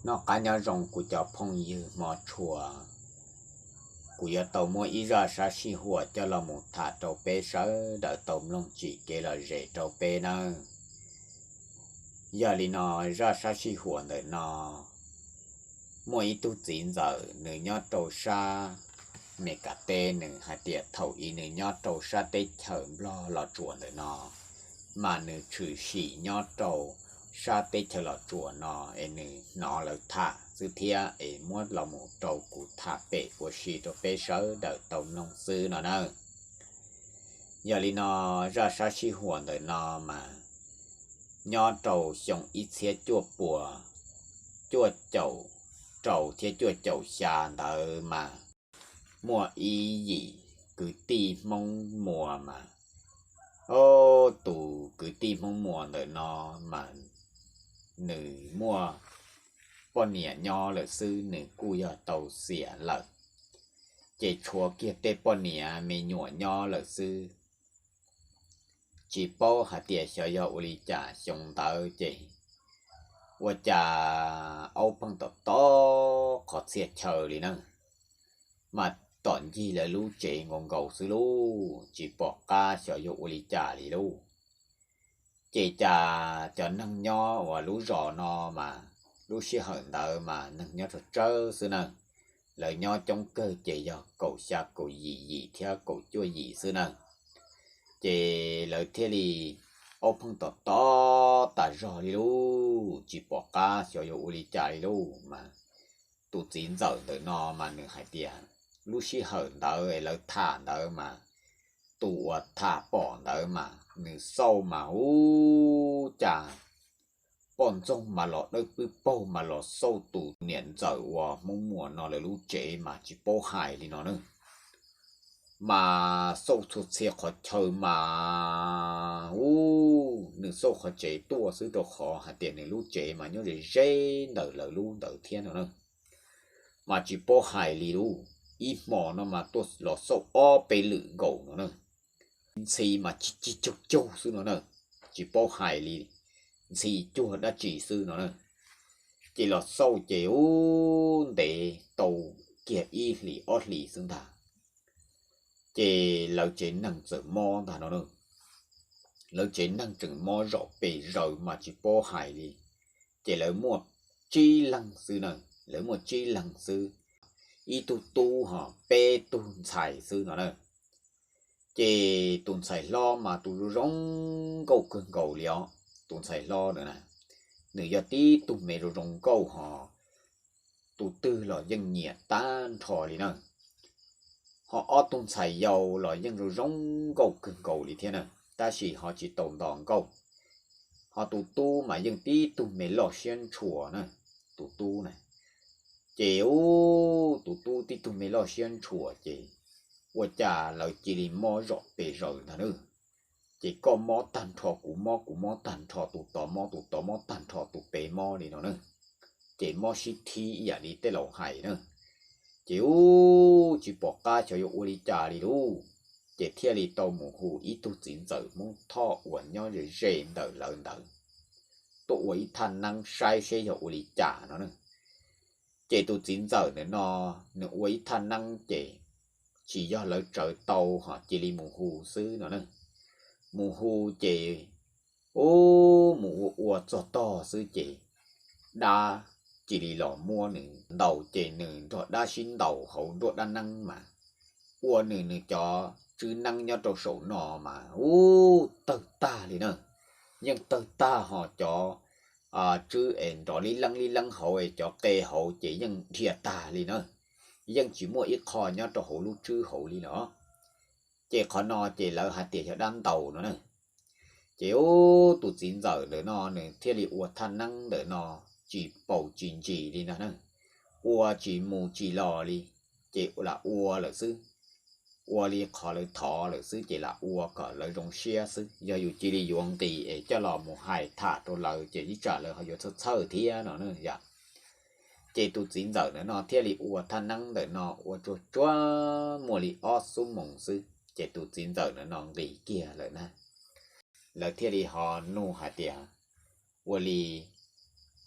Noj qab nyob zoo kuv cov phooj ywg hmov tshua, kuv yuav tau muab ib zaj sab sij huam coj los mus tham rau peb sawv daws tau mloog tsim kev lom zem rau peb nawb. Yog li no, zaj sab sij huam ntawm no muaj ib tug txiv ntxawm nws nyob rau sab Meskas teb, nws hais tias thaum ub nws nyob rau sab teb chaws Nplog Los Tsuas ntawm no, mas nws tshwm sim nyob rau sab teb chaws Los Tsuas no es nws hnov lawv tham xwb thiab es muab los mus rau kuv tham pem ua si rau peb sawv daws tau mloog xwb no nawb. Yog li no, zaj sab sij huam ntawm no mas nyob rau xyoo ib txhiab cuaj puas cuaj caum rau thiab cuaj caum xya ntawd mas muaj ib yim kwv tij Hmoob Muas mas, o, tus kwv tij Hmoob Muas ntawm no mas nws muaj poj niam nyob lawm xwb, nws kuj yog tau xiam lawm, ces tshuav kiag tej poj niam me nyuam nyob lawm xwb. Tsis paub hais tias xyov yog ua li cas xyoo ntawd ces ua cas aub pheej tom tom qhov txhia chaw li na, mas tom ncig lawv lub tsev nkaus nkaus xwb lauj, tsis pom qab xyov yog ua li cas li lauj. Ces cas cov neeg nyob uas lub zos no mas lub sij hawm ntawd mas neeg nyob tsawg tsawg xwb na, lawv nyob coob kawg ces yog kaum xya kaum yim yim thiab kaum cuaj yim xwb na. Ces lawv thiaj li aub pheej tom tom tas zog li lauj, tsis pom qab xyov yuav ua li cas li lauj. Mas tus txiv ntxawm ntawm no mas nws hais tias lub sij hawm ntawd lawv tham ntawd mas tus uas tham pom ntawd mas nws xauj mas ub, cas poj ntxoog mas los dawb pwb paug mas los xauj tus niam ntxawm uas Hmoob Muas no lawv lub tsev mas tsis paub hais li no na. Mas xauj txhua txhia qhov chaw mas ub, nws xauj qhov tsev tuaj xwb rau qhov hais tias nws lub tsev mas nyob ze ze ntawm lawv lub ntawd thiab no na. Mas tsis paub hais li lauj, ib hmo no mas tuaj los xauj ob peb lwm nkaus no na. Ntxhi mas cig cig caug caug xwb no na, tsis paub hais li, ntxhi cuag dab tsi xwb no na. Ces los xauj ces ub ntev tau kiag ib hlis ob hlis xwb ntag, ces lawv tsev neeg txawm mob ntag no na. Lawv tsev neeg tseem mob zom pes zaws mas tsis paub hais li. Ces lawv muaj tsib leeg xwb na, lawv muaj tsib leeg xwb, ib tug tub ho peb tug ntxhais xwb no na. Ces tus ntxhais hlob mas tus zoo zoo nkauj kawg nkaus li os. Tus ntxhais hlob ntawd na, nws yog tib tug me zoo zoo nkauj ho tus twg los yeej nyiam tag nrho li na. Ho ob tug ntxhais yau los yeej zoo zoo nkauj kawg nkaus li thiab na, tab sis ho tsis tau nto nkauj. Ho tus tub mas yeej tib tug me loj siab ntshua na, tus tub na. Ces ub, tus tub tib tug me loj siab ntshua ces ua cas lawv cia li mob zom pes zaws ntag na. Ces koj mob tag nrho kuv mob, kuv mob tag nrho tus tod mob, tus tod mob tag nrho tus pem mob li no na. Ces mob sib thib ib yam li tej laus hais na. Ces ub, tsis pom qab xyov yuav ua li cas li lauj. Ces thiaj li tau mus hu ib tug txiv ntxawm Hmoob Thoj uas nyob ze ze ntawm lawv ntawd tuaj ua ib thaj neeb saib seb yog ua li cas no na. Ces tus txiv ntxawm ntawm no nws ua ib thaj neeb ces tsis yog lawv tsawv tau ho cia li mus hu xwb no na. Mus hu ces ub, mus ua ua txog tog xwb ces dab cia li los muab nws ntaus ces nws nrog dab sib ntaus hauv nruab dab neeb mas ua nws nws cov tswb neeb nyob rau saum no mas ub, tawg tag li na. Yeej tawg tag ho cov tswb es nrov li leeb li leeb hauv es cov qe hauv ces yeej dhia tag li na. Yeej tsis muaj ib qho nyob rau hauv lub tswb hauv li los. Ces qhov no ces lawv hais tias yog dab ntaus no na. Ces ub, tus txiv ntxawm ntawm no nws thiaj li ua thaj neeb ntawm no tsis paus tsis ntsis li ntag na, ua tsis mus tsis los li, ces lam ua lawm xwb. Ua li qhov lawv thov lawm xwb ces lam ua kom lawv zoo siab xwb, yog yus cia li yuav nqis es coj los mus hais tham rau lawv ces ib tsam lawv ho yuav txhawj txhawj thiab no na yom. Ces tus txiv ntxawm ntawm no thiaj li ua thaj neeb ntawm no ua tsuag tsuag muaj li ob xuab moos xwb ces tus txiv ntxawm ntawm no nqis kiag lawm na. Lawv thiaj li ho nug hais tias, ua li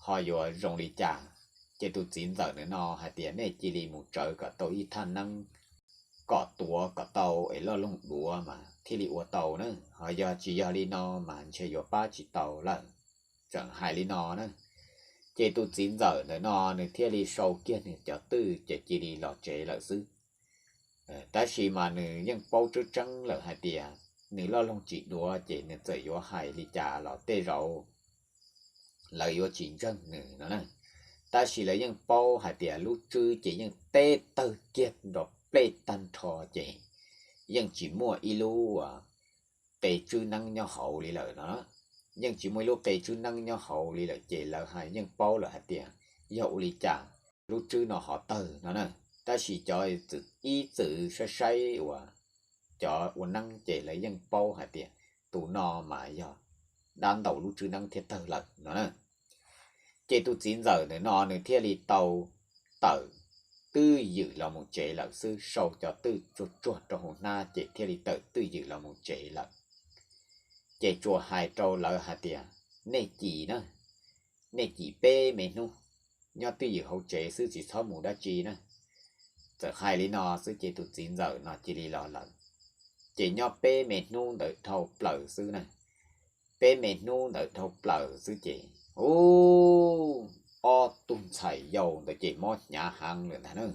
ho yuav zoo li cas? Ces tus txiv ntxawm ntawm no hais tias nej cia li mus tsawv kom tau ib thaj neeb kom tuav kom tau es loj loog duav mas thiaj li ua tau na, ho yog tsis yog li no mas ntshe yuav pab tsis tau lawm. Txawm hais li no na, ces tus txiv ntxawm ntawm no nws thiaj li sau kiag nws cov twj ces cia li los tsev lawm xwb. Tab sis mas nws yeej paub tseeb tseeb lawm hais tias nws loj loog tsis duav ces nws txawm yuav hais li cas los tej zaum lawv yuav tsis ntseeg nws no na. Tab sis lawv yeej paub hais tias lub tswb ces yeej teb tawg kiag nrov plej tag nrho ces yeej tsis muaj ib lub qe tswb neeb nyob hauv li lawm no. Yeej tsis muaj ib lub qe tswb neeb nyob hauv li lawm ces lawv yeej paub lawm hais tias yog ua li cas lub tswb no ho tawg no na. Tab sis cov txwm ib txwm saib saib uas cov ua neeb ces lawv yeej paub hais tias tus no mas yog dab ntaus lub tswb neeb thiaj tawg lawm no na. Ces tus txiv ntxawm ntawm no nws thiaj li tau tawm twj ywm los mus tsev lawm xwb, sau cov twj tsuag tsuag rau hauv hnab ces thiaj li tawm twj ywm los mus tsev lawm. Ces tsuas hais rau lawv hais tias nej cim na, nej cim peb me hnub, nyob twj ywm hauv tsev xwb tsis txhob mus dab tsi na. Txawm hais li no xwb ces tus txiv ntxawm no cia li los lawm. Ces nyob peb me hnub ntawd dhau plaws xwb na, peb me hnub ntawd dhau plaws xwb ces ub, ob tug ntxhais yau ntawd ces mob hnyav heev lawm ntag na.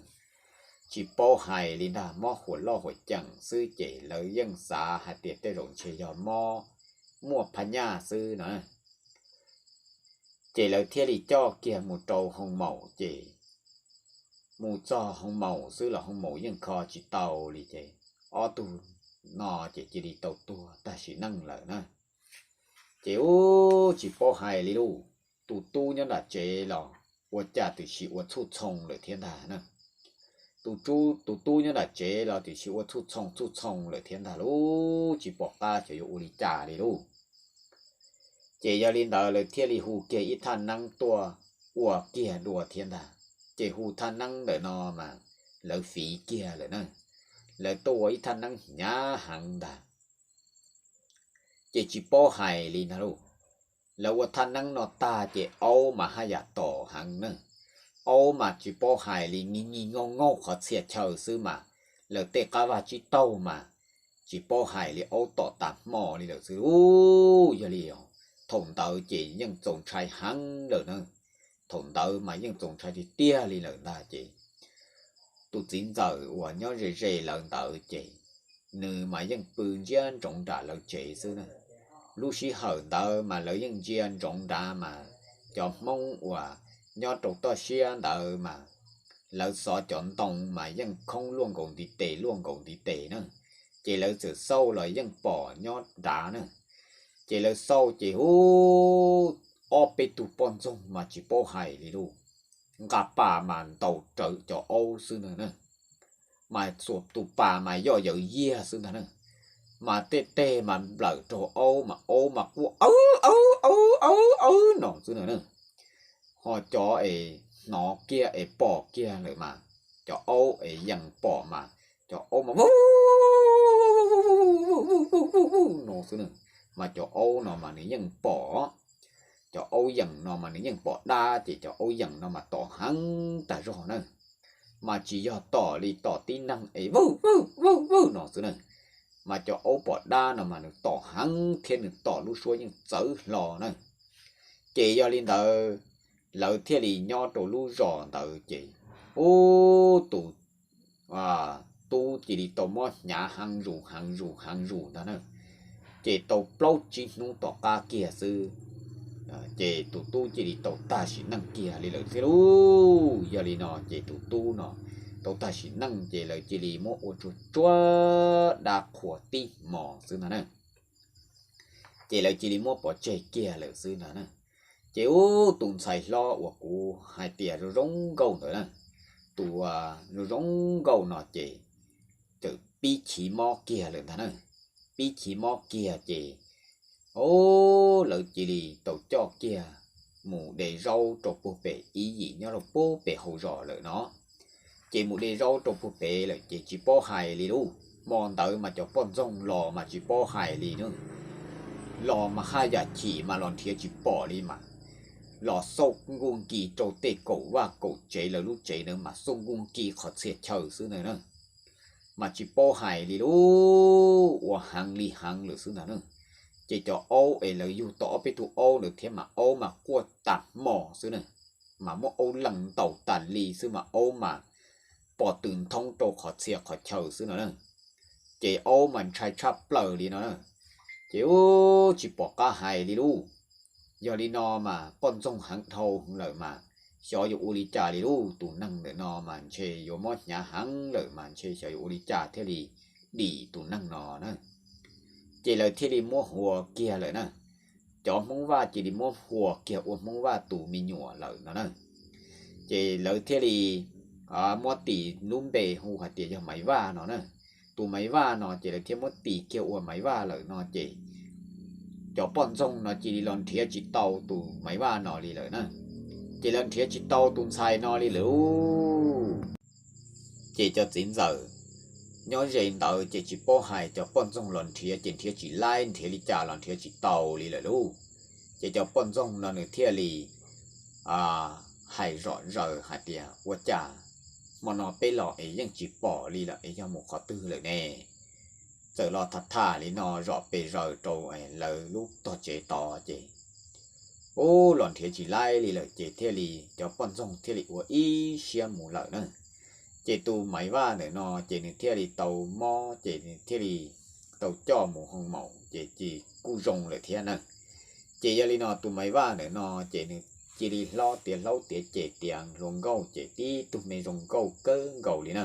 Tsis paub hais li ntag, mob huam loj huam ceem xwb ces lawv yeej xav hais tias tej zaum ntshe yog mob muaj phab nyaj xwb no. Ces lawv thiaj li coj kiag mus rau hoo maum ces mus txog hoo maum xwb los hoo maum yeej kho tsis tau li ces ob tug no ces cia li tau tuag tag sim neej lawm na. Ces ub, tsis paub hais li lauj, tus tub nyob nram tsev los ua cas tiam sis ua txhuj txhoo lawm thiab ntag na. Tus, tus tub nyob nram tsev los tiam sis ua txhuj txhoo txhuj txhoo lawm thiab ntag lauj, tsis pom qab xyov yuav ua li cas li lauj. Ces yog li ntawd lawv thiaj li hu kiag ib thaj neeb tuaj ua kiag dua thiab ntag. Ces hu thaj neeb ntawm no mas lawv fiv kiag lawm na, lawv tuaj ua ib thaj neeb hnyav heev ntag. Ces tsis paub hais li ntag lauj, lawv ua thaj neeb no tag ces aub mas haj yam tom heev na. Aub mas tsis paub hais li, nyig nyig nkaug nkaug qhov txhia chaw xwb mas lawv tej qab vaj tsib taug mas tsis paub hais li, aub tom tas hmo li lawm xwb lauj. Yog li thaum ntawd ces yeej txaus ntshai heev lawm na, thaum ntawd mas yeej txaus ntshai tiag tiag li lawm ntag ces tus txiv ntxawm uas nyob ze ze lawv ntawd ces nws mas yeej pw ntsia ntsoov nram lawv tsev xwb na. Lub sij hawm ntawd mas lawv yeej ntsia ntsoov nrad mas cov Hmoob uas nyob rau toj siab ntawd mas lawv xov cov ntoo mas yeej khoob luaj nkaus ntiv tes luaj nkaus ntiv tes na. Ces lawv txawm xauj los yeej pom nyob nrad na. Ces lawv xauj ces ub, ob peb tug poj ntxoog mas tsis paub hais li lauj, nqa pas mas ntaus rawv cov aub xwb ntag na. Mas xuas tus pas mas yoj yawv yiag xwb ntag na. Mas tej teg mas nplawm rau aub mas aub mas quaj aub aub aub aub aub no xwb ntag na. Ho cov es hnov kiag es pom kiag lawm mas cov aub es yees pom mas cov aub mas vuj vuj vuj vuj no xwb na. Mas cov aub no mas nws yeej pom, cov aub yees no mas nws yeej pom dab ces cov aub yees no mas tom heev tag zog na. Mas tsis yog tom li tom tib neeg es vwj vwj vwj vwj no xwb na. Mas cov aub pom dab no mas nws tom heev thiab nws tom lub suab yeej txawv hlo na. Ces yog li ntawd lawv thiaj li nyob rau lub zos ntawd ces ub, tus tub cia li tau mob hnyav heev zus heev zus heev zus ntag na. Ces tau plaub tsib hnub tom qab kiag xwb ces tus tub cia li tau tag sim neej kiag li lawm thiab lauj. Yog li no ces tus tub no tau tag sim neej ces lawv cia li muab ua tsuag tsuag dab qhuas tib hmos xwb ntag na. Ces lawv cia li muab pov tseg kiag lawm xwb ntag na. Ces ub, tus ntxhais hlob uas kuv hais tias zoo zoo nkauj ntawd na, tus zoo zoo nkauj no ces txawm pib chiv mob kiag lawm ntag na. Pib chiv mob kiag ces ub, lawv cia li tau coj kiag mus de zaub rau puag pem ib yim nyob rau puag pem hauv zos lawm no. Ces mus de zaub rau puag pem lawm ces tsis paub hais li lauj, hmo ntawd mas cov poj ntxoog los mas tsis paub hais li na. Los mas haj yam chim mas los nrhiav tsis pom li mas los xauj nkuj nki rau tej kaum vaj kaum tsev lawv lub tsev ntawd mas xauj nkuj nki qhov txhia chaw xwb ntag na. Mas tsis paub hais li lub ua heev li heev lawm xwb ntag na. Ces cov aub es lawv yug tau ob peb tug aub ntawd thiab mas aub mas quaj tas hmo xwb na, mas muab aub lees ntaus tas li xwb mas aub mas pom tws nthoob rau qhov txhia qhov chaw xwb no na. Ces aub mas ntshai tshaj plaws li no na. Ces ub tsis pom qab hais li lub. Yog li no mas poj ntxoog heev dhau lawm mas xyov yuav ua li cas li lub. Tus neeg ntawm no mas ntshe yuav mob hnyav heev lawm mas ntshe xyov yuav ua li cas thiaj li dim tus neeg no na. Ces lawv thiaj li muab hua kiag lawm na. Cov Hmoob Vaj cia li muab hua kiag ua Hmoob Vaj tus me nyuam lawm no na. Ces lawv thiaj li muab tis lub npe hu hais tias yog Maiv Vaj no na. Tus Maiv Vaj no ces lawv thiaj muab tis kiag ua Maiv Vaj lawm no ces cov poj ntxoog no cia li los nrhiav tsis tau tus Maiv Vaj no li lawm na. Ces lawv nrhiav tsis tau tus ntxhais no li lawm. Ces cov txiv ntxawm nyob ze ntawd ces tsis paub hais, cov poj ntxoog los nrhiav ces nrhiav tsis laib, nrhiav li cas los nrhiav tsis tau li lawm lub. Ces cov poj ntxoog no nws thiaj li hais zom zaws hais tias ua cas hmo no peb los es yeej tsis pom li lawm es yog mus qhov twg lawm ne. Txawm los tham tham li no zom pes zaws rau lawv lub tog tsev tod ces ub los nrhiav tsis laib li lawm ces thiaj li cov poj ntxoog thiaj li ua ib siab mus lawm na. Ces tus Maiv Vaj ntawm no ces nws thiaj li tau mob ces nws thiaj li tau coj mus hoo maum ces cia kuj zoo lawm thiab na. Ces yog li no tus Maiv Vaj ntawm no ces nws cia li hlob tiav hlaub tiav ceg tiav hluas nkauj ces tib tug me zoo nkauj kawg nkaus li na.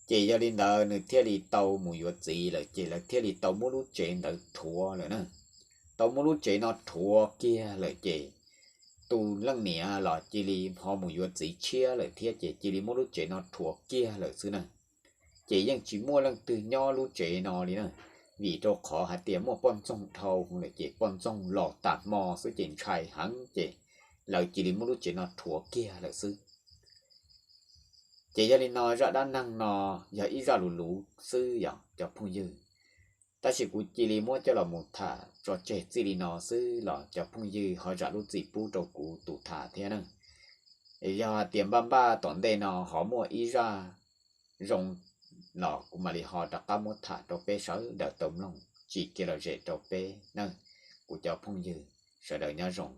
Ces yog li ntawd nws thiaj li tau mus yuav txiv lawm ces lawv thiaj li tau muab lub tsev ntawd rhuav lawm na. Tau muab lub tsev no rhuav kiag lawm ces tus leej niam los cia li ho mus yuav txiv tshiab lawm thiab ces cia li muab lub tsev no rhuav kiag lawm xwb na. Ces yeej tsis muaj leej twg nyob lub tsev no li na, vim rau qhov hais tias muaj poj ntxoog dhau lawm ces poj ntxoog los tas hmo xwb ces ntshai heev ces lawv cia li muab lub tsev no rhuav kiag lawm xwb. Ces yog li no zaj dab neeg no yog ib zaj lus luv xwb yog cov phooj ywg, tab sis kuv cia li muab coj los mus tham tso tseg txij li no xwb los cov phooj ywg ho zam lub txim pub rau kuv tus tham thiab na. Yog hais tias npaj npaj tom ntej no ho muaj ib zaj zoo los kuv mam li ho rov qab muab tham rau peb sawv daws tau mloog tsim kiag lom zem rau peb na. Kuv cov phooj ywg sawv daws nyob zoo.